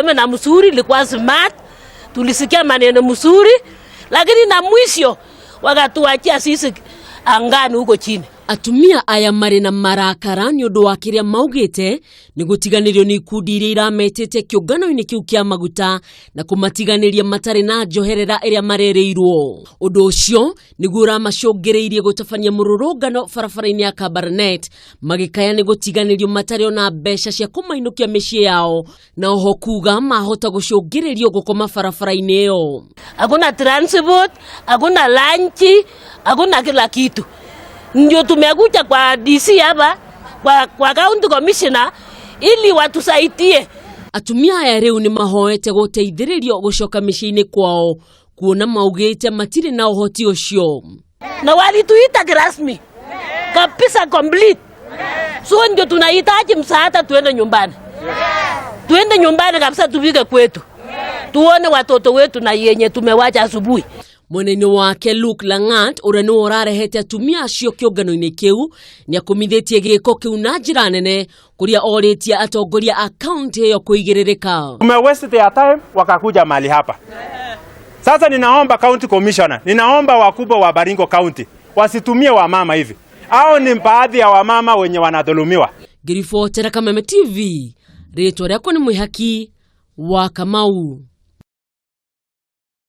Semina mzuri, ilikuwa smart, tulisikia maneno mzuri, lakini na mwisho wakatuachia sisi angani huko chini. Atumia aya marĩ na marakara nĩ ũndũ wa kĩrĩa maugĩte nĩ gũtiganĩrio nĩ ikundi iria irametĩte kĩũngano-inĩ kĩu kĩa maguta na kũmatiganĩria matarĩ na njoherera ĩrĩa marerĩirwo. Ũndũ ũcio nĩguo ũramacũngĩrĩirie gũtabania mũrũrũngano barabara-inĩ ya Kabarnet magĩkaya nĩ gũtiganĩrio matarĩ ona mbeca cia kũmainũkia mĩciĩ yao na oho kuga mahota gũcũngĩrĩrio gũkoma barabara-inĩ ĩyo. Hakuna transport, hakuna lunch, hakuna kila kitu. Ndio tumekuja kwa DC hapa kwa county commissioner ili watusaidie. Atumia aya rĩu nĩ mahoete gũteithĩrĩrio gũcoka mĩciĩ-inĩ kwao kuona maugĩte matirĩ na ũhoti ũcio. Na walituita kirasmi kabisa complete. So ndio tunahitaji msaada, tuende nyumbani, tuende nyumbani kabisa, tufike kwetu, tuone watoto wetu na yenye tumewacha asubuhi. Mwena-inĩ wake Luke Langat ũrĩa nĩwe ũrarehete atumia acio kĩũngano-inĩ kĩu nĩ akũmithĩtie gĩko kĩu na njĩra nene kũrĩa orĩtie atongoria a kaunti ĩyo kũigĩrĩrĩka. Tume waste their time wakakuja mahali hapa. Sasa ninaomba county commissioner, ninaomba wakubwa wa Baringo County wasitumie wamama hivi. Hao ni baadhi ya wamama wenye wanadhulumiwa. Ngĩribotera Kameme TV, rĩtwa rĩakwa nĩ Mwĩhaki wa Kamau.